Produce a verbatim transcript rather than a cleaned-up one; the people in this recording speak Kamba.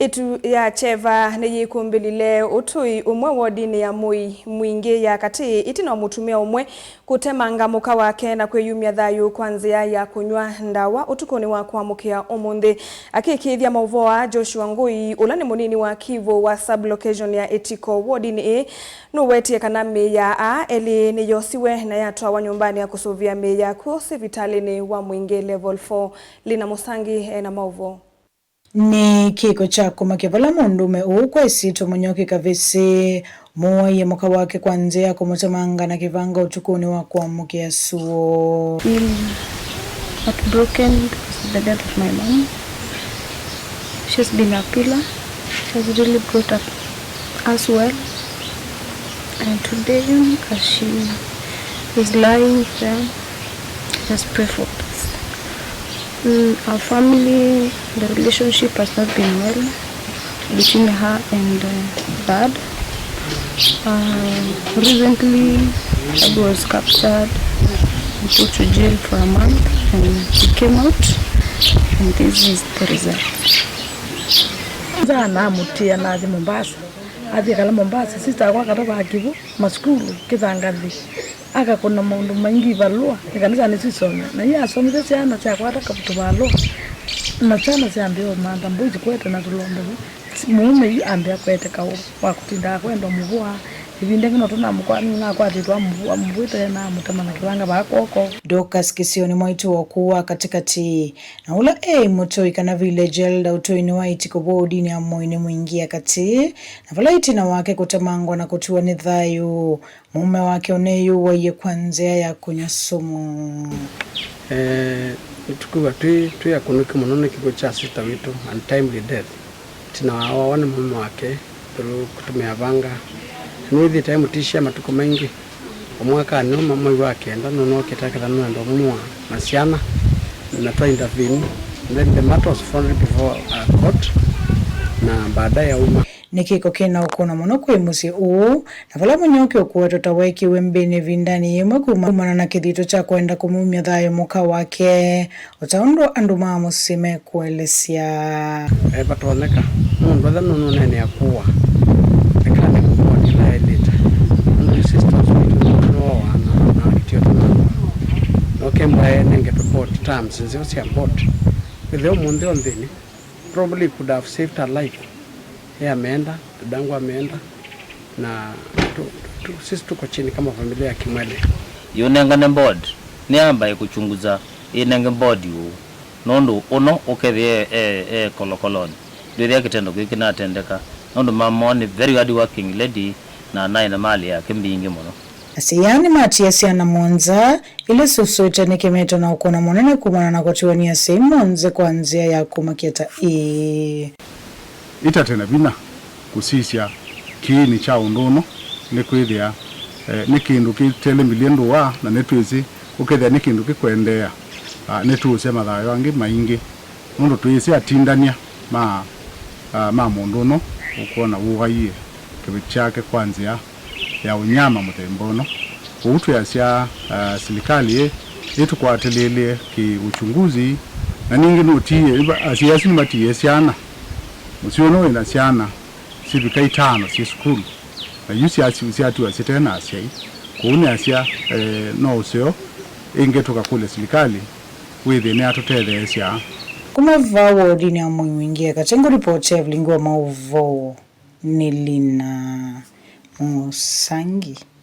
Ĩtu ya Cheva nĩyĩkũmbĩlile ũtũi ũmwe wodinĩ ya Mũi Mwingĩ ya Katĩ ĩtina wa mũtumĩa ũmwe kũtemanga mũka wake na kwĩyumya thayũ kwa nzĩa ya kũnyw'a ndawa ũtukũnĩ wa kũamũkĩa ũmũnthĩ. Akĩĩkĩĩthya maũvoo aa, Joshua Ngũi, ũla nĩ mũnini wa Kivu wa sub-location ya Ĩtiko wodinĩ ĩĩ, nũwetie kana mĩĩ ya aa elĩ nĩyosiwe na yatwawa nyũmbanĩ ya kũsũvĩa mĩĩ ya kw'o sivitalĩnĩ wa Mwingĩ Level four. Lina Mũsangi ena maũvoo. Nĩ kĩko kya kũmakya vala mũndũũme ũũ kwa ĩsyĩtwa Mũnyoki Kavĩsĩ mũaie mũka wake kwa nzĩa ya kũmũtemanga na kĩvanga ũtukũnĩ wa kũamũkĩa sũo. Been heartbroken because of the death of my mom. She's been a pillar. She has really brought up us well. And today, as she is lying there, just pray for peace. Mm, our family, the relationship has not been well between her and, uh, dad. Uh, recently, dad was captured and put to jail for a month, and he came out, and this is the result. Nza namũtia nathi Mombasa. Athi kala Mombasa, sister akwa akatava Kivu masukulu, Kithangathi. Akakũna maũndũ maingĩ, ivalũa, ĩkanisanĩ sisome. Na yu asomithisye syana syakwata ka-, tũvalũa. Na syana syambĩĩa ũmantha mbũi sikwete na tũlombe vu. Si-, mũũme yu ambĩa kwete kaũ wa kũtinda akwendwa mũvũa. Ĩvinda ĩngĩ no tũnamũkwa-, nĩnakwatĩtwe amũvũa, amũvũĩte na amũtema na kĩvanga vaa kwoko. Dorcas Kĩsionĩ, mwaitũ wa ũkũũ wa katĩkatĩ, na ũla eĩ mũtũi kana village elder ũtũinĩ wa Ĩtiko wodinĩ ya Mũi Mwingĩ ya Katĩ, na vala ĩtina wake kũtemangwa na kũtiwa nĩ thayũ, mũũme wake ũneyũaie kwa nzĩa ya kũnyw'a sumu. Eh, tũkwĩw'a twĩ, twĩ akũnĩku mũno nĩ kĩkw'ũ kya sister witũ, untimely death. Ĩtina wa wawa nĩ mũũme wake, through kũtũmĩa vanga. Nĩwĩthĩĩte emũtishĩa matukũ maingĩ. O mwakanĩ ũmwe, mwei wa kenda, nũnookĩte aketha nũenda ũmũa na syana, na twa intervene. Then the matter was fondly before a court, na baadaye auma. Nĩ kĩko kĩ na ũkũno mũno kwĩ mũsyĩ ũũ, na vala Mũnyoki ũkũwetwa ta weekiwe mbĩnĩ ĩvindanĩ yĩmwe kumana na kĩthito kya kwenda kũmumya thayũ mũka wake, o ta ũndũ andũ ma mũsyĩ mekũelesya. Eh, vatonyeka mũndũ etha nũnũneenea kũa, ekanĩ kũvoa kĩla aĩlĩte. Nũndũ yu sister ũsu witũ nĩwowa na, na akĩtio tũnakwa. Noke mbae nenge tũkoti terms nzeo sya board. Wĩthĩa ũmũnthĩ o nthĩnĩ, probably could have saved her life. Ye ameenda, dadangu ameenda, na tu, tu, sisi tuko chini kama familia ya Kimwele. Yũnengane board, nĩyambae kũchunguza, ĩnenge board ũũ. Nũndũ ũno ũkethĩa e, e, e kolokolonĩ, ndwĩthĩa kĩtendo kĩu kĩnatendeka. Nũndũ mama nĩ very hard working lady, na naĩ na malĩ yake mbingĩ mũno. Asyai aa nĩmatiie syana mũonza, ila syusũĩte nĩ kĩmĩto na ũkũno mũnene kumana na kũtiwa nĩ asyai mũonze kwa nzĩa ya kũmakya ta ĩĩ. Ĩtate na vinya kũsisya kĩĩnĩ kya ũndũ ũno, nĩkwĩthĩa, eh, nĩ kĩndũ kĩtelembilye ndũa, na nĩtwĩsĩ ũkethĩa nĩ kĩndũ kĩkũendeea, ah, nĩtũũsya mathayũ angĩ maingĩ, nũndũ twĩsĩ atindany'a ma, ah, ma mũndũ ũno ũkwona wũaie kĩveti kyake kwa nzĩa ya ũnyama mũthemba ũno. Kwoou twĩasya, ah, silikalĩ ĩ, ĩtũkwatĩlĩĩlye kĩ uchunguzi, na ningĩ nũtiie, iva-, asyai asu nĩmatiie syana. Mũsyĩ ũno wĩ na syana sivika itano syĩ sukulu, na yu syasi-, syatiwa syĩte na asyai. Kwoou nĩasya, eh, no ũseo ĩngĩ tũkakũlya silikalĩ wĩthĩe nĩyatũtetheesya. Kuma vaa wodinĩ ya Mũi Mwingĩ ya Katĩ, ngũripoti Evelyn Ngua Maũvoo. Nĩ Lina Mũsangi.